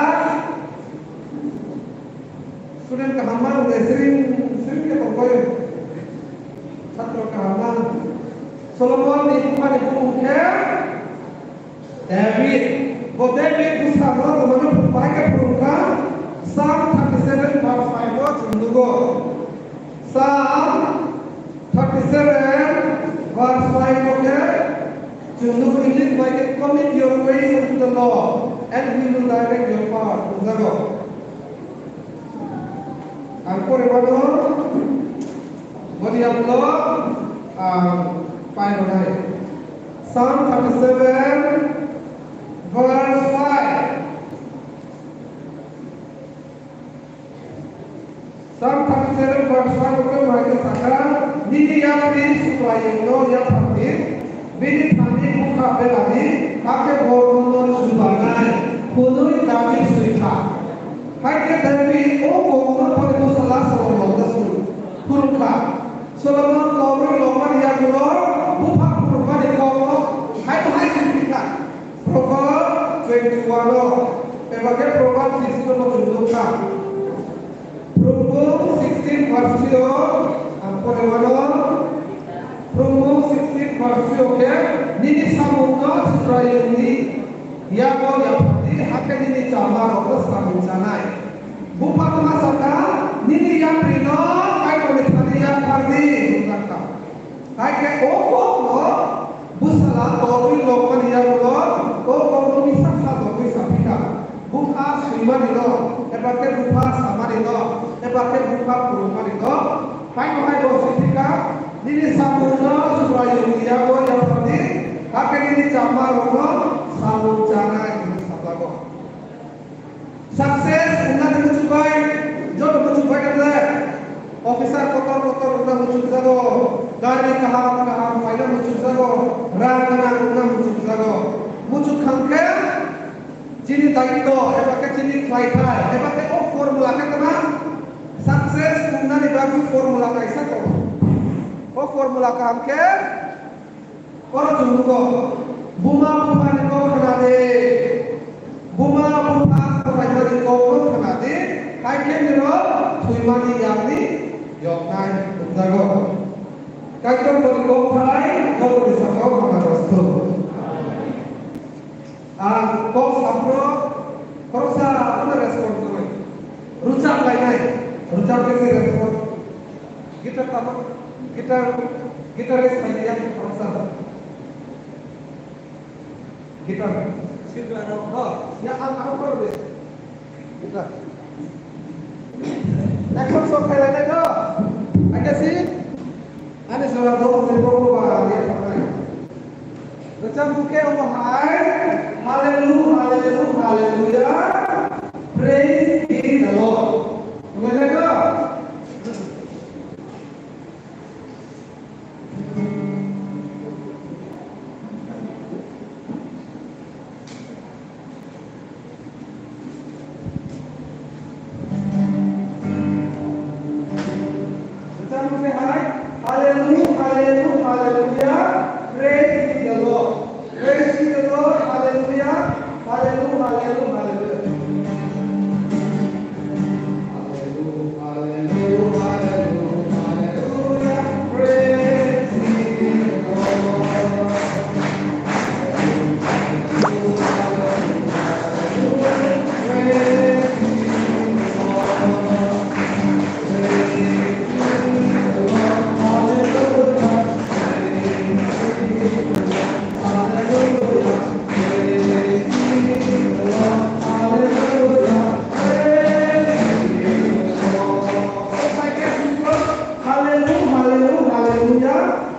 Student kaham ma rwdi, siring, siring khe tongbai. Chhatro kaham ma. Solomonni buphani bumung khe David, bo David bwskango tongmani bahai khe phwrwngkha, Psalm thirty seven verse five o chwng nugo. Psalm thirty seven verse five o khe chwng nugo, English bai khe, "Commit your ways unto the Lord, and he will direct your path," hwnjago. Ang pore mano, boni yagulo ang pai rwnai. Psalm thirty seven verse five. Psalm thirty seven verse five o khe mai khe sakha, "Nini yapri Subraiyungno yaphardi, bini thani bukha beladi, hakhe bo nono jubanai," hwnwi David swikha. Hai khe David o kokno boni bwsala Solomon no phwrwngkha. Solomon torwi longmani yagulo bupha phwrwngmani kokno hai hai swikha. Proverb twenty one o, eba khe Proverb sixteen o chwng nukha. Phwrwngmung sixteen verse three o ang pore mano. Phwrwngmung sixteen verse three o khe, "Nini samungno Israilni yago yaphardi, hakhe nini chamarokno samung chanai." Buphang ma sakha, "Nini yaprino Kaitorni thani yaphardi," hwnjakha. Hai khe o kokno bwsala torwi longmani yagulo o kokno misa sajagwi saphikha. Bupha swimanino, eba khe bupha samanino, eba khe bupha phwrwngmanino, hai no hai bo swithikha, "Nini samungno Subraiyungni yago yaphardi, hakhe nini chamarokno samung chanai," hwnwi sajago. Success wngna muchuk bai, joto muchuk bai khe officer kotor kotor wngna muchuk jago, gari kaham kaham paina muchuk jago, rang gwnang wngna muchuk jago. Muchuk kha khe chini daitto, eba khe chini khlaithai, eba khe o formula khe tama success wngnani bagwi formula kaisa tongo. O formula kaham khe Oro chwng nugo, buma buphani kok khna di, buma bupha khwlaimani kokno khna di, hai khe nini thwimani yakni yoknai wngjago. Kaitor boni kok phai, joto ni sakao hamya rostu. Ang kok saphro khoroksa ano respond khlai. Rwchap lainai, rwchap khe se respond. Guitar tamo, guitar, guitarist khlai ya khoroksa. Guitar. Sirga rok, ha, ya ang ano kor de. Guitar. Action song khlai lainai no. Aja si. Ani sora do mo mo ba ya khlai. Rwchapmung khe omo hai, Hallelu-, Hallelu-, Hallelujah, praise be the Lord. Bujilaikho? Hallelujah, hallelujah, hallelujah. Praise be the Lord. Praise be the Lord. Hallelujah. Hallelujah, hallelujah, hallelujah. Hallelujah, hallelujah, hallelujah, hallelujah. Praise be the Lord.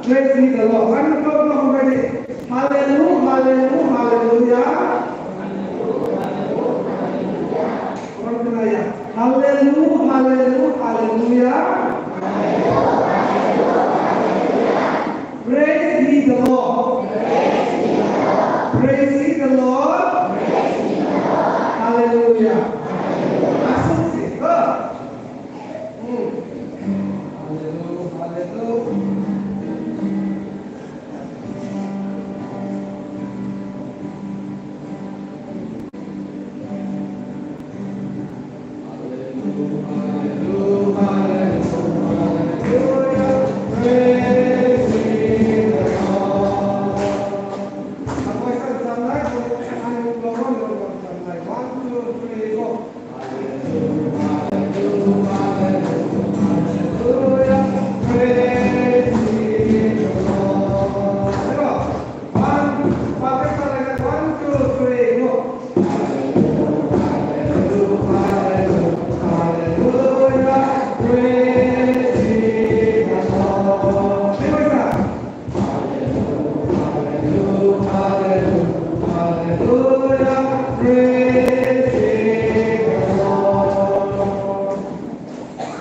Praise ye the Lord. Ani Probu no hambai di. Hallelujah, hallelujah, hallelujah. Orang kena ya. Hallelujah, hallelujah, hallelujah. Praise ye the Lord. Praise ye the Lord. Hallelujah. Asuk sih. Hmm. Hallelujah, hallelujah.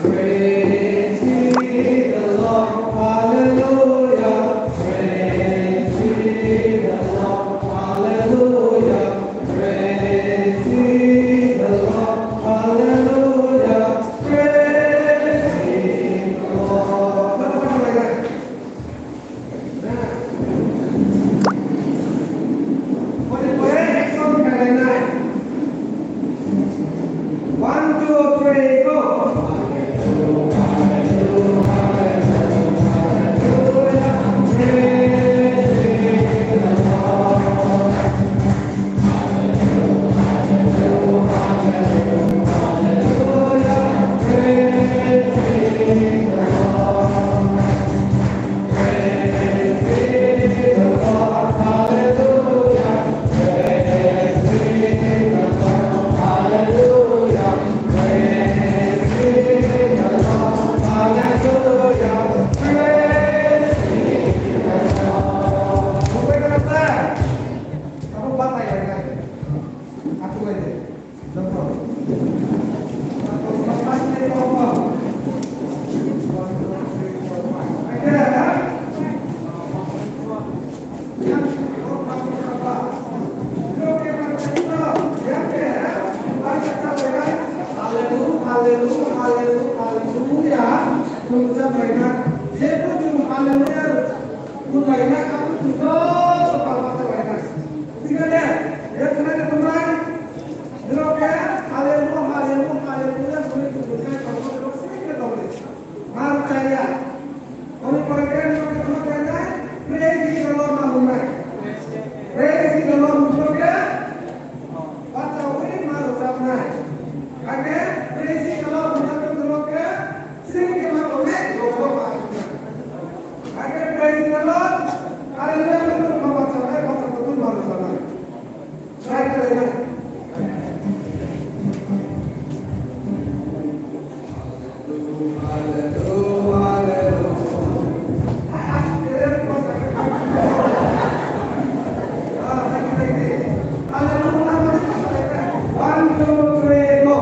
Praise ye the Lord. Hallelujah. Praise ye the Lord. Hallelujah. Praise ye the Lord. Hallelujah. Praise ye the Lord. One, two, three, go. Hallelujah, hallelujah, hallelujah, hallelujah. Hallelujah. Jebo chwng hallelujah khwlaina, abo chwng joto palma khwlaina. Thik ase? Ye khwlaina tongmai. Norok khe hallelujah, hallelujah, hallelujah hwnwi chwng bwkha tongma norok simi khe tongdi. Mar chaya. Oni pore khe norok khe tongma khe praise the Lord ma hwnwi. Praise the Lord hwnwi khe bachaui ma rwchapnai. Hakhe praise the Lord hwnwi khe norok khe simi khe ma hwnwi rwchapnai. Hakhe praise the Lord. Hallelujah, hallelujah, hallelujah, hallelujah. One, two, three, go.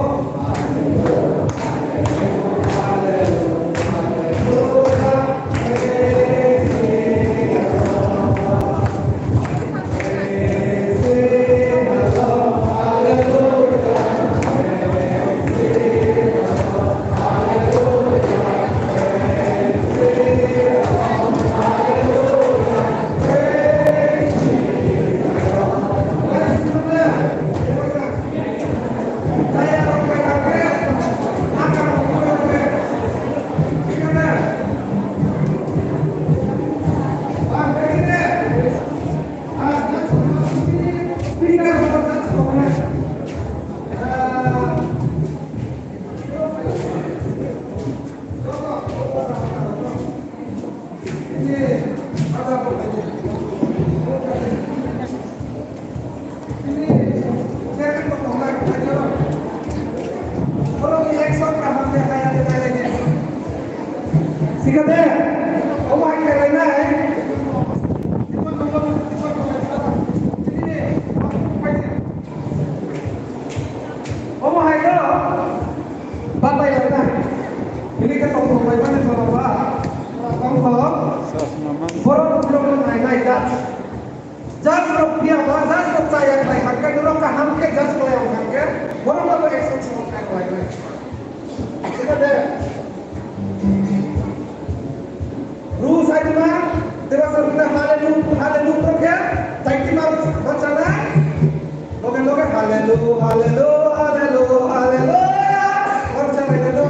Sikate. Omo hai khe lainai. Omo hai no batai lainai. Bini khe tongthok laimani jora ba. Tongthok. Borok borok no nainai judge. Judge rok phiya ba, judge rok chaya khlai kha khe, norok kaham khe judge khlai wng kha khe, borok no bo action song khai khlai khe. Thik ase? Ru sai ma, teba sa runa hallelujah, hallelujah rok khe, taiki ma, ma chana. Loge loge hallelujah, hallelujah, hallelujah, hallelujah. Or chana khe no.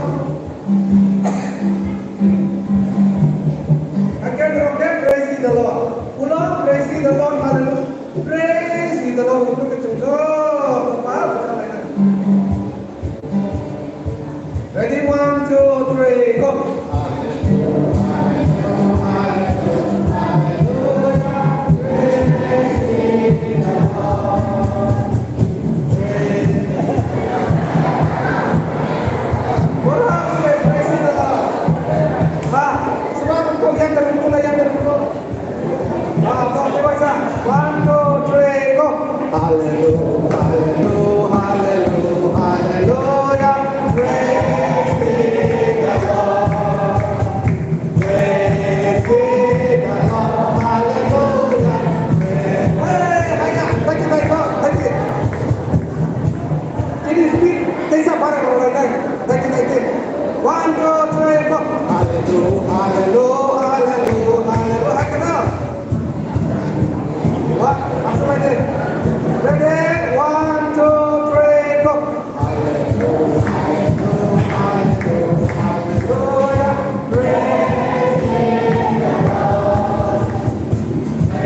Again, rok khe, praise the Lord. Ulo, praise the Lord, hallelujah. Praise the Lord. Ready, one, two, three, go. One, two, three, go. Hallelujah, hallelujah, hallelujah, hallelujah. Praise be the Lord. Praise be the Lord. Hallelujah. Praise. Hey, hey, hey, thank you, thank you, thank you. Ini speed, teisa bara rok lai nai, nineteen nineteen. One, two, three, four. Hallelujah, hallelujah, hallelujah, hallelujah. Hai kena. Wah, langsung aja. Ready, one, two, three, go. Hallelujah, hallelujah, hallelujah, hallelujah. Praise the Lord.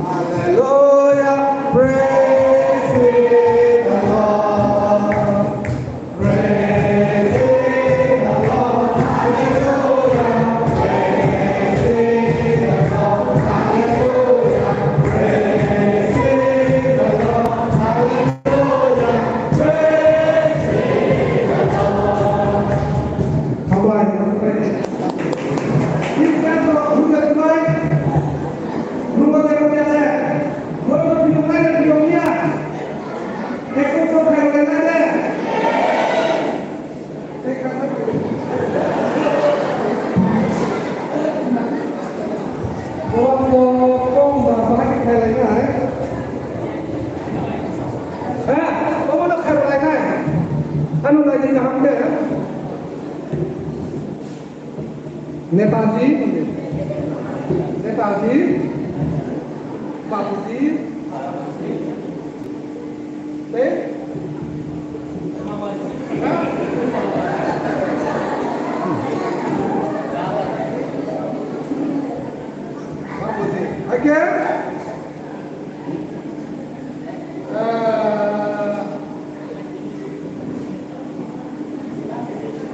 Hallelujah, praise the Lord. Praise the Lord. Hallelujah. Praise the Lord. Hallelujah. Praise the Lord. Hallelujah. Praise the Lord. Hambai. Please stand up. Who is right? Who was there? Who was there? Ekso kok hai wala na de. Omo kok ba bahai khai lai na. Ha, omo no khai lai na. Ano lai ni kaham de. Netaji, Netaji, Babuji, tei Babuji. Again. Ah,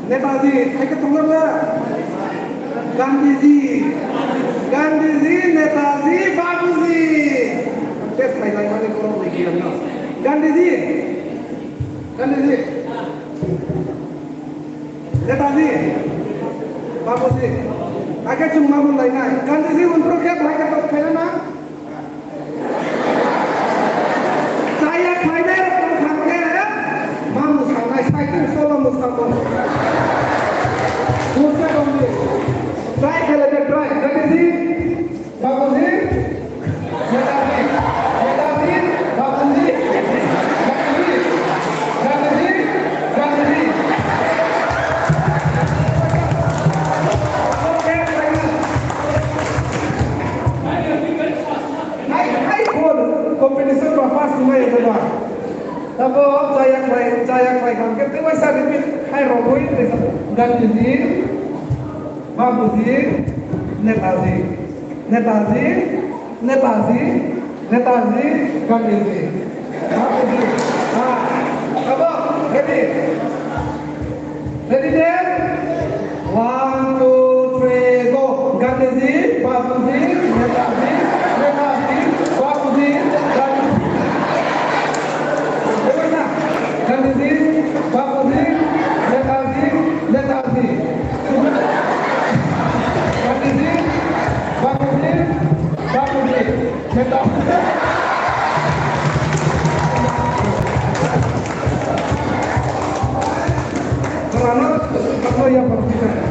Netaji, hai khe tongo na? Gandhiji, Gandhiji, Netaji, Babuji. Tei phailai mani borok ni giyan no. Gandhiji, Gandhiji, Netaji, Babuji. Hai khe chwng ma mung lai nai. Gandhiji unphru khe bahai khe tok phaina na? Chaya khlainai rok wng thang khe, ma mwsang nai, cycle solo mwsang bo. Mursa dongdi. Try khlai de, try. Gandhiji, Babuji, Netaji, Netaji, Babuji, Gandhiji, Gandhiji, Gandhiji. Hai, hai, bol, competition ba first wngmaya jeba. Tabo chaya khlai, chaya khlai kha, khe tei waisa repeat khai rwgwi tei sa, Gandhiji, Babuji, Netaji, Netaji, Netaji, Netaji, Gandhiji, Babuji, Gandhiji, Bapuji, Netaji, Netaji. Gandhiji, Bapuji, Bapuji, Netaji. Karena, karena yang berbicara.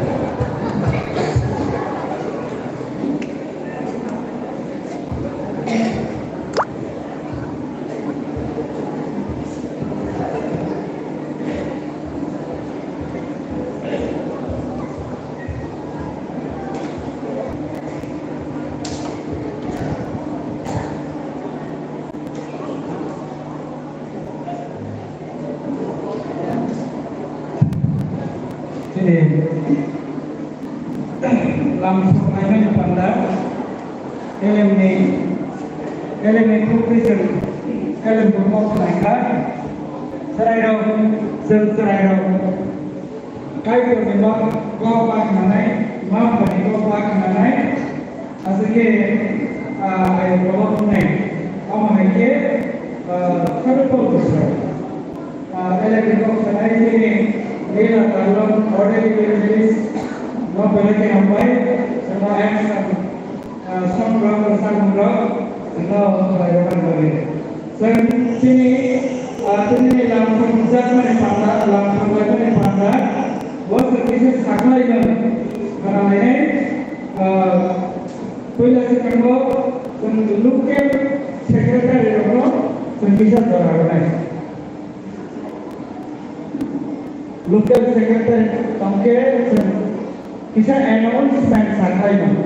Chini lam soknaimani panda, elem ni, elem ni khukri chwng, elem bo mok khnai kha, chwrairok, chwng chwrairok, Kaitorni nok, kok ba khnanai, ma phaini kok ba khnanai, aswk khe, ah, ai kolok wngnai. Omo hai khe, ah, khorokthom bwsai. Ah, elek ni kok sanai chini Nila Tarlok Ordained Evangelist no belai khe hambai, chwngno action, ah, song rok, rwchapmung rok, chwngno hambai rwna bagwi. Chwng chini, ah, chini lam thangjakmani panda, lam thangjakmani panda, bo chwng kisa sakhlai mano. Khwna lainai, ah, puila swkango chwng local secretary rokno chwng kisa jora rwnai. Local secretary tongkhe chwng kisa announcement sakhlai mano.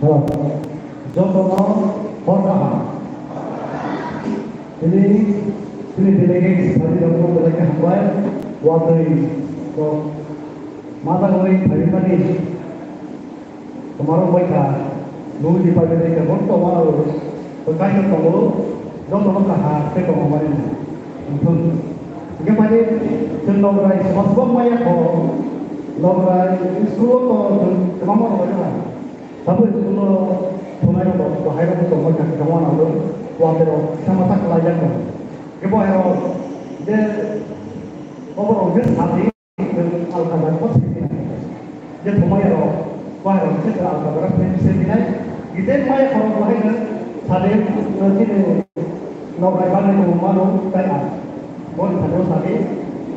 Hello. Jotono hor kaham. Tini, tini delegate sadi rokno belai khe hambai. Watwi rok mata gori phaimani. Tomorok bai kha, nugwi di pai bai kha, bon to ma ro, to kai to tongo, don to ka ha, te to ma ni. Thun. Ge pai de, thun nok rai, sma sma ma ya ko, nok rai, school to thun, tama ma ro ha. Tabu school to, thun ai to, to hai to ma ka, tama na ro, wa te ro, sama tak lai ya ko. Ge bai ro, de, obo ro ge sa di. Alkabra ko sini. Je thumai ro, bai ro se alkabra ko sini. Gite mai khorok bahai na sade sini nok rai bani ko mano tai a. Bon thado sade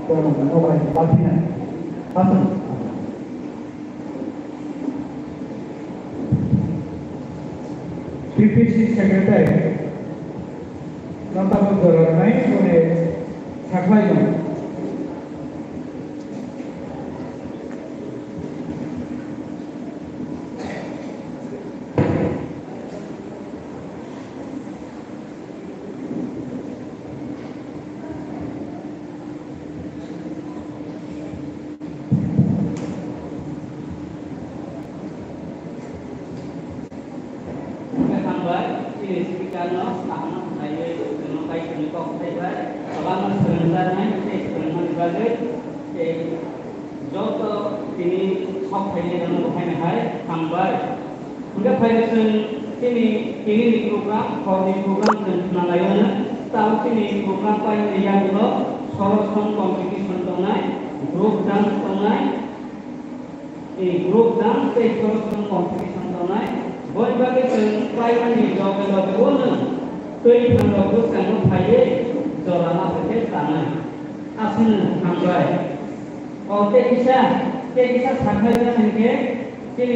ko nok rai bani na. Asal. P P C secretary. Nota bo jora nai kore sakhlai no. Hambai, chini speaker no kaham khlaiwi, chwngno Kaitorni kok khlaibai, kwbangma swrwngjaknai tei swrwngmani bagwi tei joto tini sok phainai rokno bo phaina hai hambai. Hwnkhe phai chwng chini tini ni program, horni program chwng khna lai o hwno. Tamo chini program paimani yagulo solo song competition tongnai, group dance tongnai, Tei group dance tei khorokthom competition tongnai, boni bagwi chwng paimani loge loge o nwng twi phangrok bwskango phaiwi jora ma khe tanai. Aswkno hambai. O tei kisa, tei kisa sakhlai mano hinkhe chini